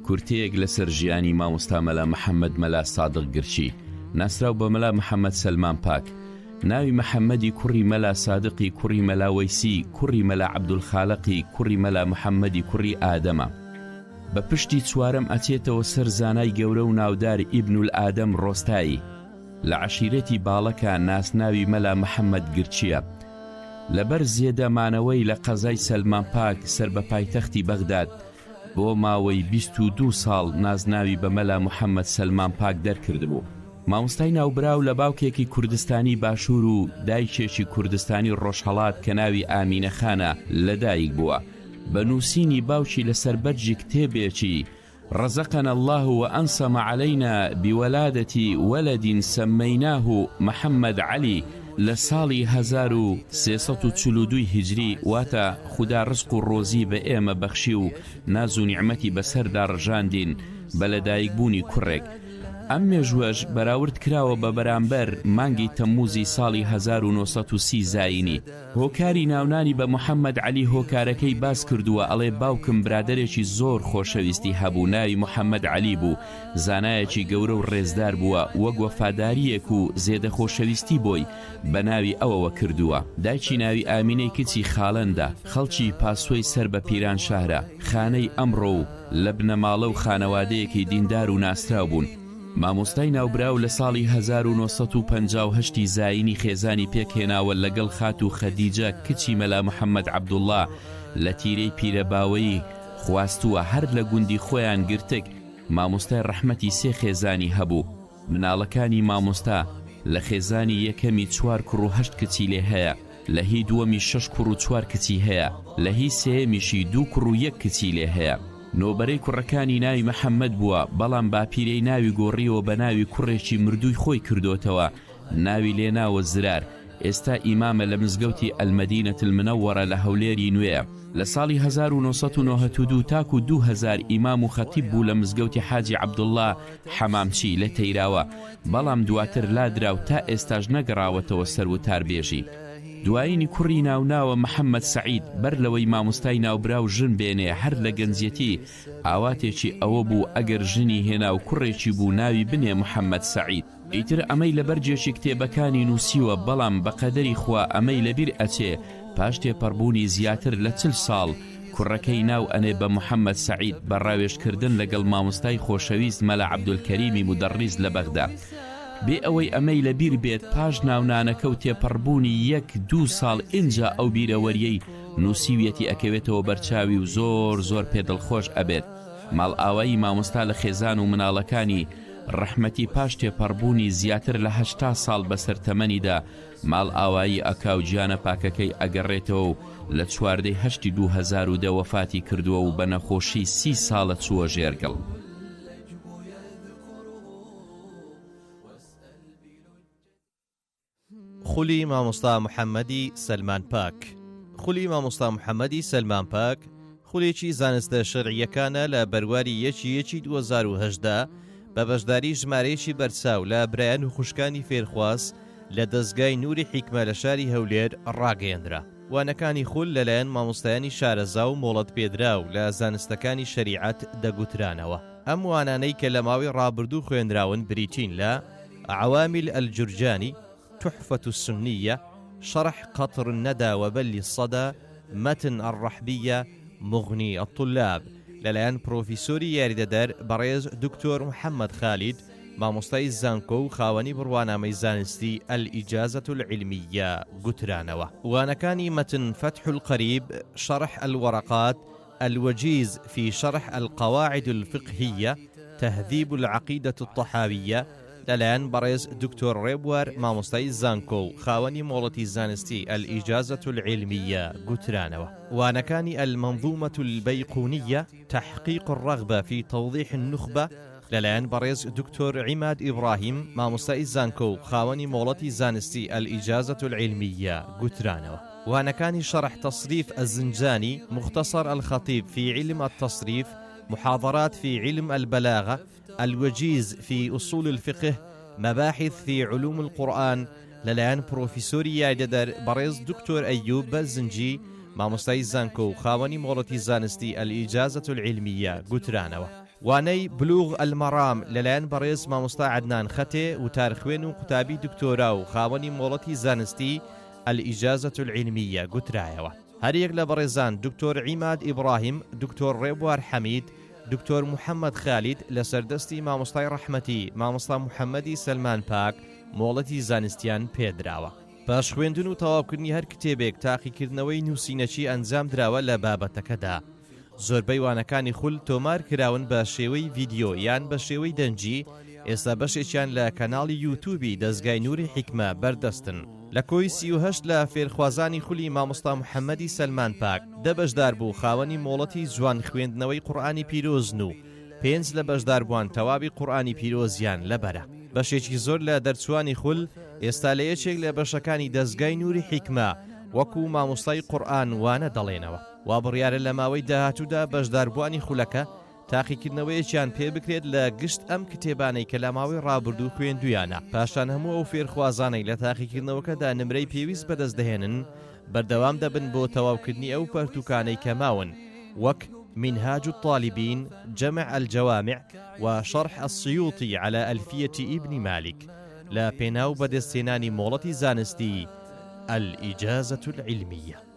کورتەیەک لەسەر ژیانی مامۆستا مەلا محەمەد مەلا سادق گرچی، ناسراو بە مەلا محەمەد سەلمان پاک. ناوی محەمەدی کوڕی مەلا سادقی کوڕی مەلا وەیسی کوڕی مەلا عەبدولخالقی کوڕی مەلا محەمەدی کوڕی ئادەمە. بە پشتی چوارەم ئەچێتەوە سەر زانای گەورە و ناودار ئیبنولئادەم ڕۆستایی. لە عەشیرەتی باڵەکە ناسناوی مەلا محەمەد گرچییە. لەبەر زێدە مانەوەی لە قەزای سەلمان پاک سەر بە پایتەختی بەغداد، بۆ ماوەی 22 ساڵ نازناوی بە مەلا محەمەد سەلمان پاک دەرکردبوو. مامۆستای ناوبراو لە باوکێکی کوردستانی باشوور و دایکێکی کوردستانی ڕۆژهەڵات کە ناوی ئامینە خانە لەدایک بووە. بە نووسینی باوکی لەسەر بەرگی کتێبێکی، رزقنا اللە وانصم علینا بولادە ولد سمیناه محمد علی، لە ساڵی 1342 هیجری واتە خودا ڕزق و ڕۆزی بە ئێمە بەخشی و ناز و نیعمەتی بەسەردا ڕژاندین بە لەدایک بوونی کوڕێک ئەم مێژووەش بەراورد کراوە بە بەرامبەر مانگی تەمموزی ساڵی 1930 زایینی. هۆکاری ناونانی بە محمد عەلی هۆکارەکەی باس کردووە ئەڵێ باوکم برادەرێکی زۆر خۆشەویستی هەبوو ناوی محمد عەلی بوو زانایەکی گەورە و ڕێزدار بووە وەک وەفاداریەک و زێدە خۆشەویستی بۆی بە ناوی ئەوەوە کردووە دایکی ناوی ئامینەی کچی خالەندە خەڵکی پاسۆی سەر بە پیرانشارە خانەی ئەمڕۆ و لە بنەماڵە و خانەوادەیەکی دیندار و ناسراو بوون. مامۆستای ناوبراو لە ساڵی 1958 ی زایینی خێزانی پێکهێناوە لەگەڵ خاتوو خەدیجە کچی مەلا محەمەد عەبدوڵڵا لە تیرەی پیرەباوەیی خواستووە هەر لە گوندی خۆیان گرتک مامۆستای ڕەحمەتی سێ خێزانی هەبوو مناڵەکانی مامۆستا لە خێزانی یەکەمی چوار کوڕ و هەشت کچی لێ هەیە لە هی دووەمی شەش کوڕ و چوار کچی هەیە، لە هی سێیەمیشی دوو کوڕ و یەک کچی لێ هەیە. نۆبەرەی کوڕەکانی ناوی محەمەد بووە، بەڵام باپیرەی ناوی گۆڕیوە بە ناوی کوڕێکی مردووی خۆی کردۆتەوە، ناوی لێ ناوە زرار، ئێستا ئیمامە لە مزگەوتی المدینە المنورە لە هەولێری نوێ. لە ساڵی 1992 تاکوو 2000 ئیمام و خەتیب بوو لە مزگەوتی حاجی عەبدوڵڵا حەمامچی لە تەیراوە، بەڵام دواتر لادرا و تا ئێستاش نەگەڕاوەتەوە سەر وتاربێژی. دوایینی کوڕی ناوناوە محەمەد سەعید، بەر لەوەی مامۆستای ناوبراو ژن بێنێ هەر لە گەنجیەتی ئاواتێکی ئەوە بوو ئەگەر ژنی هێنا و کوڕێکی بوو ناوی بنێ محەمەد سەعید. ئیتر ئەمەی لە بەرگێکی کتێبەکانی نووسیوە بەڵام بە قەدەری خوا ئەمەی لەبیر ئەچێ پاش تێپەڕبوونی زیاتر لە 40 ساڵ کوڕەکەی ناو ئەنێ بە محەمەد سەعید بە ڕاوێژکردن لەگەڵ مامۆستای خۆشەویست مەلا عەبدولکەریمی مودەڕیس لە بەغدا بێ ئەوەی ئەمەی لە بیر بێت پاش ناونانەکە و تێپەڕبوونی یەک دوو ساڵ ئینجا ئەو بیرەوەریەی نووسیویەتی ئەکەوێتەوە بەرچاوی و زۆر زۆر پێ دڵخۆش ئەبێت ماڵئاوایی مامۆستا لە خێزان و مناڵەکانی ڕەحمەتی پاش تێپەڕبوونی زیاتر لە 80 ساڵ بەسەر تەمەنیدا ماڵئاوایی ئەکا و گیانە پاکەکەی ئەگەڕێتەوە و لە چواردەی هەشتی 2010 وەفاتی کردووە و بە نەخۆشی سی ساڵە چووە ژێر گڵ. خولی مامۆستا محەممەدی سەلمان پاک خولی مامۆستا محەممەدی سەلمان پاک خولێکی زانستە شەرعییەکانە لە بەرواری یەکی یەکی 2018 بە بەشداری ژمارەیەکی بەرچاو لە برایان و خوشکانی فێرخواز لە دەزگای نوری حیکمە لە شاری هەولێر ڕاگەیەندرا. وانەکانی خول لەلایەن مامۆستایانی شارەزا و مۆڵەتپێدراو لە زانستەکانی شەریعەت دەگوترانەوە. ئەم وانانەی کە لە ماوەی ڕابردوو خوێنراون بریتین لە، عوامل الجرجانی، تحفە السنیە، شرح قطر الندی وبل الصدی، متن الرحبیە، مغنی الطلاب، لەلایەن پرۆفیسۆری یاریدەدەر بەڕێز دکتۆر محمد خالید، مامۆستای زانکۆ و خاوەنی بڕوانامەی زانستی الإجازە العلمیە گوترانەوە. وانەکانی مەتن فتح القریب، شرح الورقات، الوجیز فی شرح القواعد الفقهیە، تهذیب العقیدە الطحاویە، لەلایەن بەڕێز دکتۆر ڕێبوار مامۆستای زانکۆ و خاوەنی مۆڵەتی زانستی الإجازە العلمیە گوترانەوە. وانەکانی المنظومە البیقونیە، تحقیق الرغبە فی توضیح النخبە، لەلایەن بەڕێز دکتۆر عیماد ئیبڕاهیم مامۆستای زانکۆ و خاوەنی مۆڵەتی زانستی الإجازە العلمیە گوترانەوە. وانەکانی شرح تصریف الزنجانی، مختصر الخطیب فی علم التصریف، محاضرات فی علم البلاغە، الوجیز فی اصول الفقه، مباحث فی علوم القرآن لەلایەن پرۆفیسۆری یاریدەدەر بەڕێز دکتۆر ئەیوب بەرزنجی مامۆستای زانکۆ و خاوەنی مۆڵەتی زانستی الإجازە العلمیە گوترانەوە. وانەی، بلوغ المرام، لەلایەن بەڕێز مامۆستا عەدنان خەتێ، وتارخوێن و قوتابی دکتۆرا و خاوەنی مۆڵەتی زانستی، الاجازە العلمیە، گوترایەوە. هەریەک لە بەڕێزان دکتۆر عیماد ئیبڕاهیم، دکتۆر ڕێبوار حەمید، دکتۆر محەمەد خالید لەسەر دەستی مامۆستای ڕەحمەتی، مامۆستا محەمەدی سەلمان پاک، مۆڵەتی زانستیان پێدراوە. پاش خوێندن و تەواوکردنی هەر کتێبێک تاقیکردنەوەی نووسینەکی ئەنجام دراوە لە بابەتەکەدا. زۆربەی وانەکانی خول تۆمار کراون بە شێوەی ڤیدیۆ یان بە شێوەی دەنگی، ئێستا بەشێکیان لە کەناڵی یوتوبی دەزگای نوری حیکمە بەردەستن. لە کۆی 38 لە فێرخوازانی خولی مامۆستا محەمەدی سەلمان پاک، دە بەشداربوو خاوەنی مۆڵەتی جوان خوێندنەوەی قورئانی پیرۆزن و پێنج لە بەشداربووان تەواوی قورئانی پیرۆزیان لەبەرە. بەشێکی زۆر لە دەرچووانی خول ئێستا لە یەکێک لە بەشەکانی دەزگای نوری حیکمە وەکو مامۆستای قورئان وانە دەڵێنەوە. وا بڕیارە لە ماوەی داهاتوودا بەشداربووانی خولەکە تاقیکردنەوەیەکیان پێ بکرێت لە گشت ئەم کتێبانەی کە لە ماوەی ڕابردوو خوێندوویانە، پاشان هەموو ئەو فێرخوازانەی لە تاقیکردنەوەکەدا نمرەی پێویست بەدەست دەهێنن بەردەوام دەبن بۆ تەواوکردنی ئەو پەرتووکانەی کە ماون وەک، منهاج الطالبین، جمع الجوامع، و شرح السیوطی علی الفیە ابن مالک، لە پێناو بەدەستهێنانی مۆڵەتی زانستی، الاجازە العلمیە.